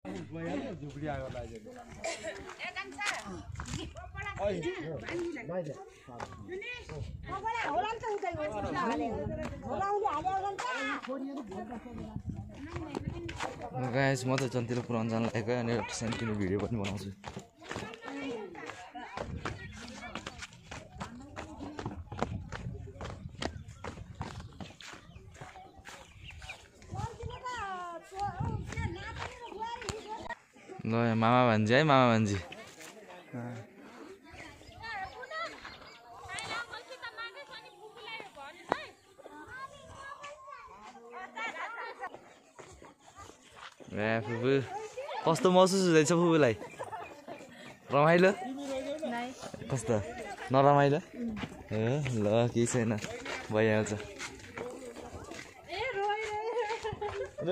Guys म त जन्तिर पुरानो जान लागेको अनि सानोतिनो भिडियो पनि बनाउँछु। ल मामा भान्जी है मामा भान्जी फुपू कस्तो महसुस हुँदैछ फुपूलाई? रमाइलो कस्तो नरमाइलो? ल केही छैन भइहाल्छ। ल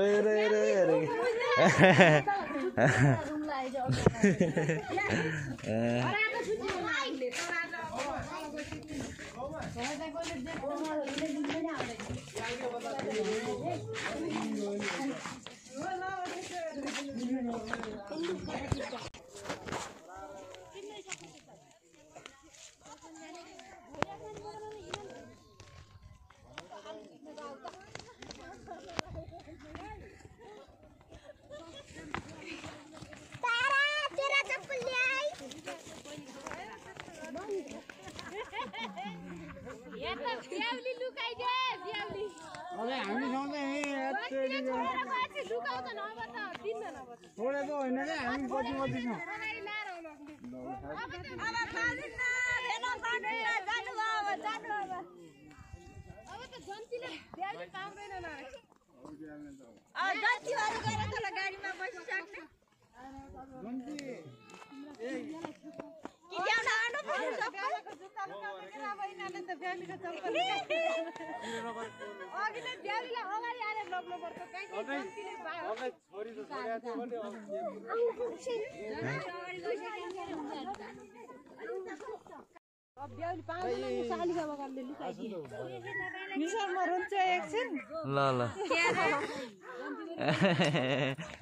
ल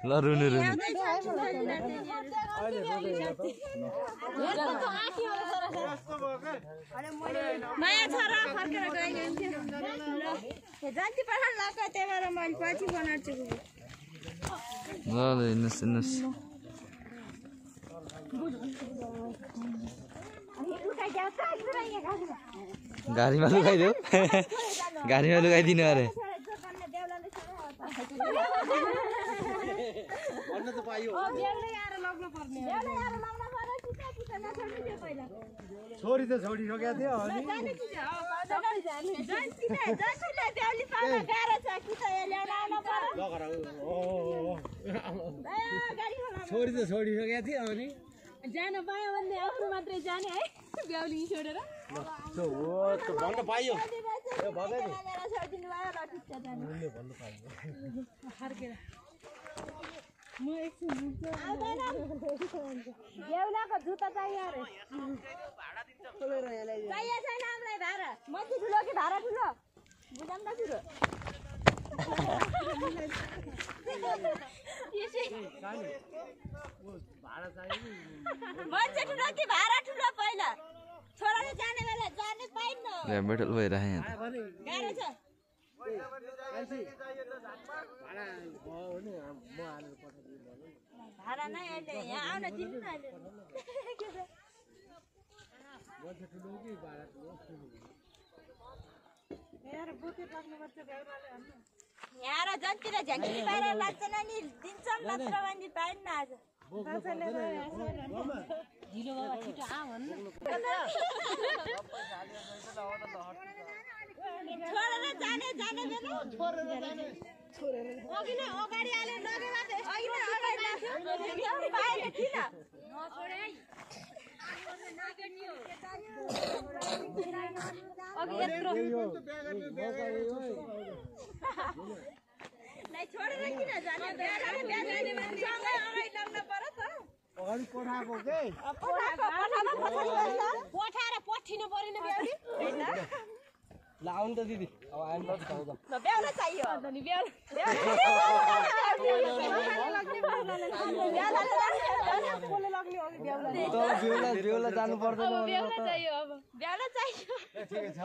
ल रुनु रुनु माया छोरा फर्केर गइन्थ्यो जति पठाउन लाग्यो त्यही भएर मैले पछि बनाउँछु। ल ल हिँड्नुहोस् हिँड्नुहोस् गाडीमा लुगाइदेऊ गाडीमा लुगाइदिनु अरे छोरी त छोडिसकेको थियो अनि छोरी त छोडिसकेको थियो अनि जान पायो भने आफ्नो मात्रै जाने है ब्याउली छोडेर भन्न पाइयो बेहुलाको जुत्ता चाहियो अरे चाहियो छैन हामीलाई भाडा मती ठुलो कि भाडा ठुलो बुझाउँ त ठुलो मान्छे ठुलो कि भाडा ठुलो पहिला छोराले जाने बेला जाने पाइन्न मेटल भइरहेको यहाँ गाह्रो छ भाडा नै अहिले यहाँ आउन दिनु न अहिले यहाँ र जतितिर झ्याङ्की पाएर लाग्छ नि दिन्छौँ नत्र भने पाइन्न आज ढिलो बाबा छिटो आ भन्नु छोडेर जाने जाने बेला अघि नै अगाडि आले लगेमा त अघि नै अगाडि लाग्यो पाएन किन नछोडे अघि यत्रो नै छोडेर किन जाने बिहानै मान्छेसँगै अगाडि लाग्न पर्यो त अगाडि पठाएको के पठाएर पठिनु पर्यो नि बेहुली ल आउनु त दिदी बेहुला चाहियो अनि बेहुला जानु पर्दैन बेहुला चाहियो अब बेहुला चाहियो ठिकै छ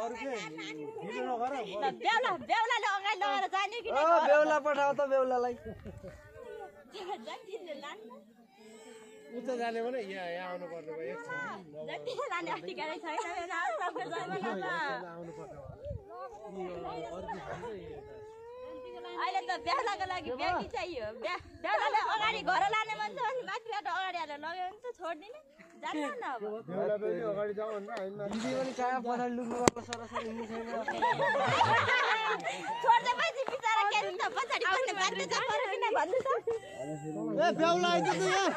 अरु के ढिलो नगर बेहुलाले अगाडि लगेर जाने कि बेहुला पठाउ त बेहुलालाई उता जाने भने यहाँ आउनु पर्ने भयो जति जाने ठिकै छैन आउनु पर्छ अहिले त बेहुलाको लागि बेटी चाहियो बेहुलाले अगाडि घर लाने मन छ अनि माथिबाट अगाडि हालेर लग्यो भने त छोड्दिने जान्छ न अब बेहुला बेहुली अगाडि जाऊ भन्नु हैन दिदी पनि कहाँ पछाडि लुक्नु पर्छ सरसरी हिँड्नु छैन छोड्दैपछि बिचारा केटी त पछाडि बस्ने बाध्य छ किन भन्नु त ए बेहुला आइज त यहाँ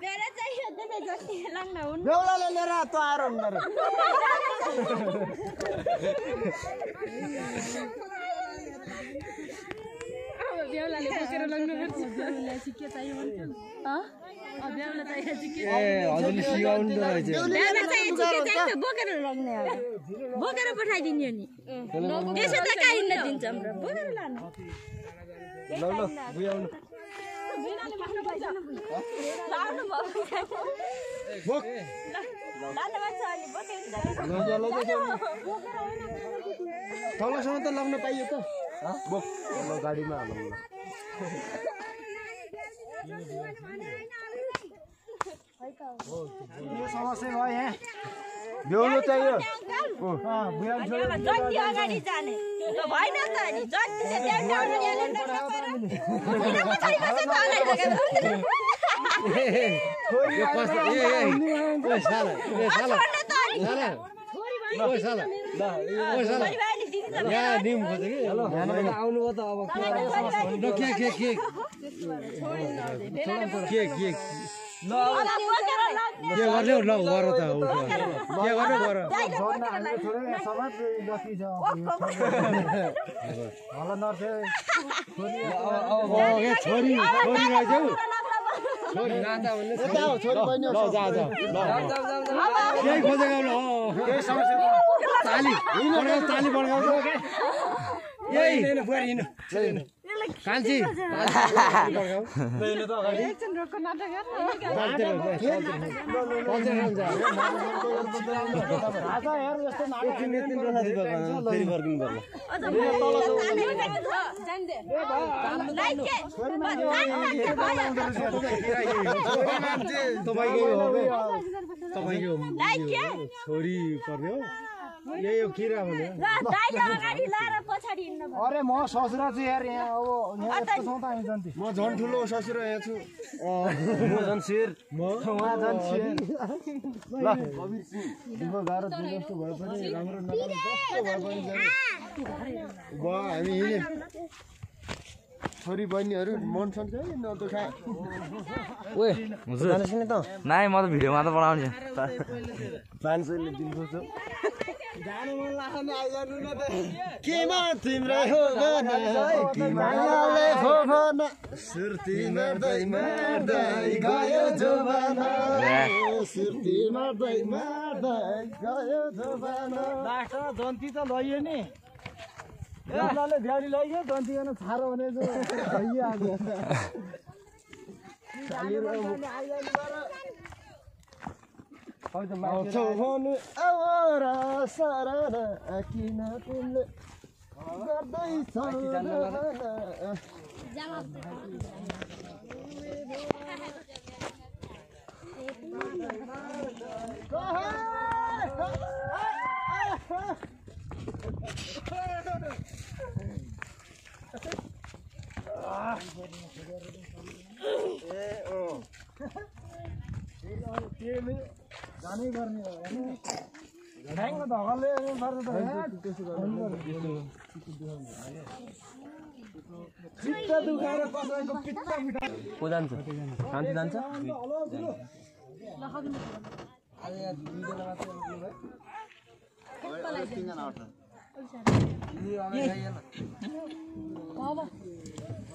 बेहुला चाहियो त्यसै जति लाग्न हुन् बेहुलाले लिएर त आएर हुँदैन बेहुलाले बोकेर लग्नु पर्छ बेहुला सिक्के चाहियो भन्छ बेहुला चाहियो सिक्के ए हजुरले सिकाउनु त रहेछ बेहुला चाहियो सिक्के चाहियो बोकेर लग्ने अब बोकेर पठाइदिन्यो नि त्यसो त काहीँ न दिन्छ हाम्रो बोकेर लानु ल ल बुझाउनु लाउनु भयो बोक लानु भन्छ अनि बोकेर तलसम्म त लग्न पाइयो त बोक ल गाडीमा हालौँ ल यो समस्या भयो यहाँ बेहुलो चाहियो जति अगाडि जाने भएन त नि जतिले देउटा अगाडि हालेर आउनु त अब के गर्ने ल गर त के गर्ने गर छोरी छोरी रहेछौ छोरी नाता भन्ने केही खोजेको ताली ताली बढाउँछ यही कान्छी छोरी पर्ने हो यही हो किरा भने अरे म ससुरा छु यार यहाँ अब यहाँ यस्तो छौँ त हामी जन्ती म झन् ठुलो ससुरा यहाँ छु म झन् शेर उहाँ झन् शेर ल दुःख गाह्रो जे जस्तो भए पनि राम्रो नराम्रो जस्तो भए पनि भयो हामी हिँड्यौँ छोरी बहिनीहरू मन छन् कि नदुखा ओए जानेछन् त नाइ म त भिडियोमा त बनाउँछु 500 ले दिनु खोज्छु जानु मन लाग्छ नि आइजानु न त केमा तिम्रो हो भना किमाले हो भना सुर्ती मर्दै मर्दै गयो जवाना सुर्ती मर्दै मर्दै गयो जवाना लास्ट जन्ती त लइयो नि यसले भ्याडी लइयो जन्ती गर्न छारो भने जो भइहाल्यो चालिरहेको आइजानु आउँछौ भने आवारा सारा किन तिमीले गर्दैछौ जानै गर्ने हो ढ्याङ्ग धगलले पर्छ त पित्त दुखाएर कसैको पित्त मिठा को जान्छ कान्छी जान्छ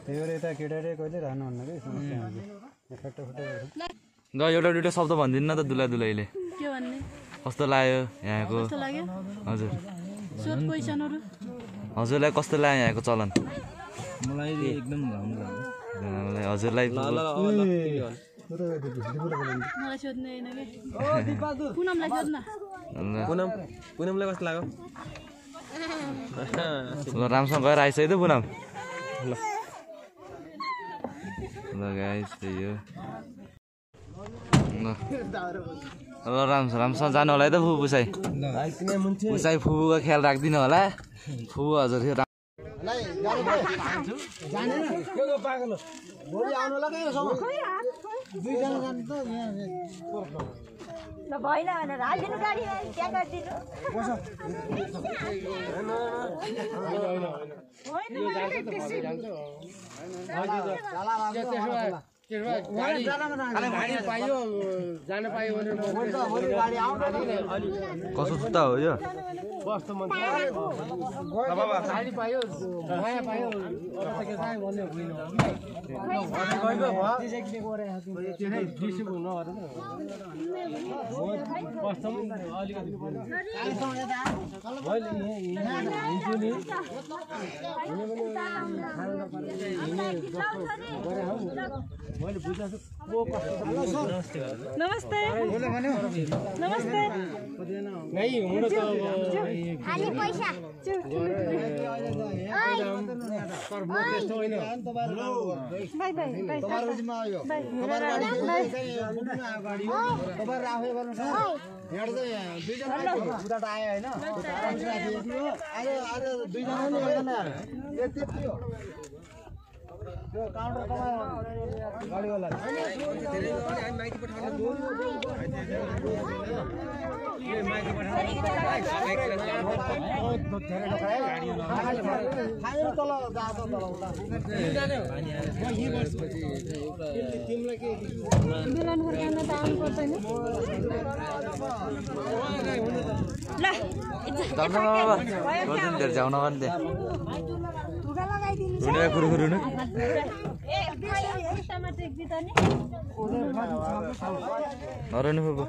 त्यही भएर यता केटाले कहिले रहनुहुन्न कि समस्या हुन्छ ल एउटा दुइटा शब्द भनिदिनु न त दुला दुलाईले के भन्ने कस्तो लाग्यो यहाँको कस्तो लाग्यो हजुर सोध क्वेसनहरु हजुरलाई कस्तो लाग्यो यहाँको चलन मलाई एकदम राम्रो लाग्यो हजुरलाई मलाई सोध्नु हैन के पुनमलाई सोध्न पुनमलाई कस्तो लाग्यो ल राम्रोसँग गएर आइसक्यो त पुनम ल गाइस त्यही हो ल राम्रोसँग जानु होला है त फुपू चाहिँ पुसाई फुपूको ख्याल राखिदिनु होला फुपू हजुर थियो ल भएन भनेर हालिदिनु गाडीमा त्यहाँ गरिदिनु कसो सुत्ता हो यो नमस्ते नमस्ते खाली पैसा बाई बाई नरनु फुपू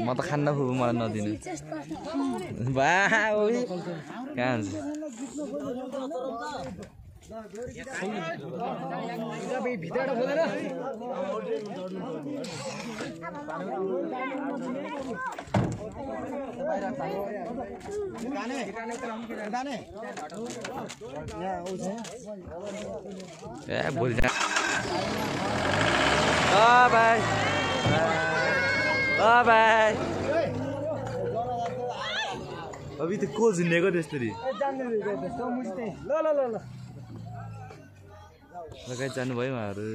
म त खान्न फुपू मलाई नदिनु बा कहाँ हुन्छ ए भोलि बाई बाई अभी त को झुन्डेको त्यस्तरी लगाइ जानुभयो उहाँहरू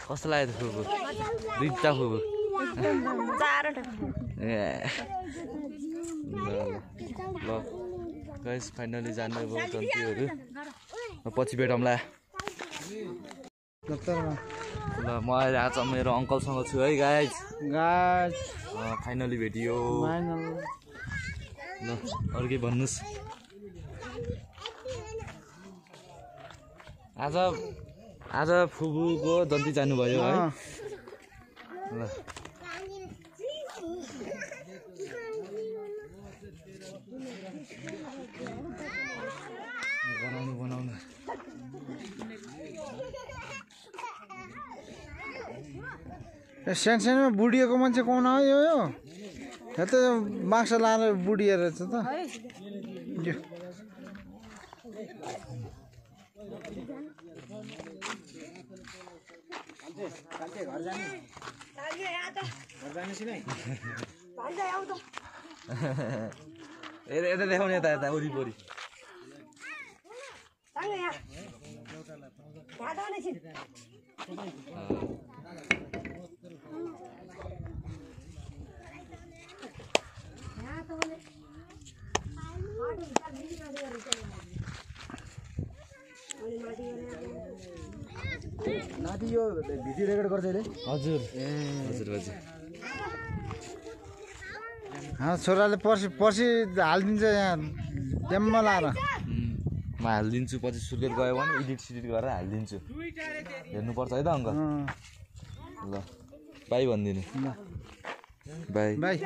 कस्तो लाग्यो त फुपू दुईटा फुपू ल गाइस फाइनली जानुभयो जन्तीहरू पछि भेटौँला ल म अहिले आज मेरो अङ्कलसँग छु है गाइस फाइनली भेटियो ल अरू केही भन्नुहोस् आज फुपूको जन्ती जानुभयो है ल बनाउनु सानो बुढिएको मान्छे कौन हो यो त माक्स लाएर बुढिएर छ त यता देखाउने यता वरिपरि नाति यो भिडियो रेकर्ड गर्छ अहिले हजुर हजुर हजुर छोराले पर्सि हालिदिन्छ यहाँ ड्याम्म लाएर म हालिदिन्छु पछि सुर्खेत गयो भने एडिट सिडिट गरेर हालिदिन्छु हेर्नुपर्छ है त अङ्कल ल बाई भनिदिनु बाई बाई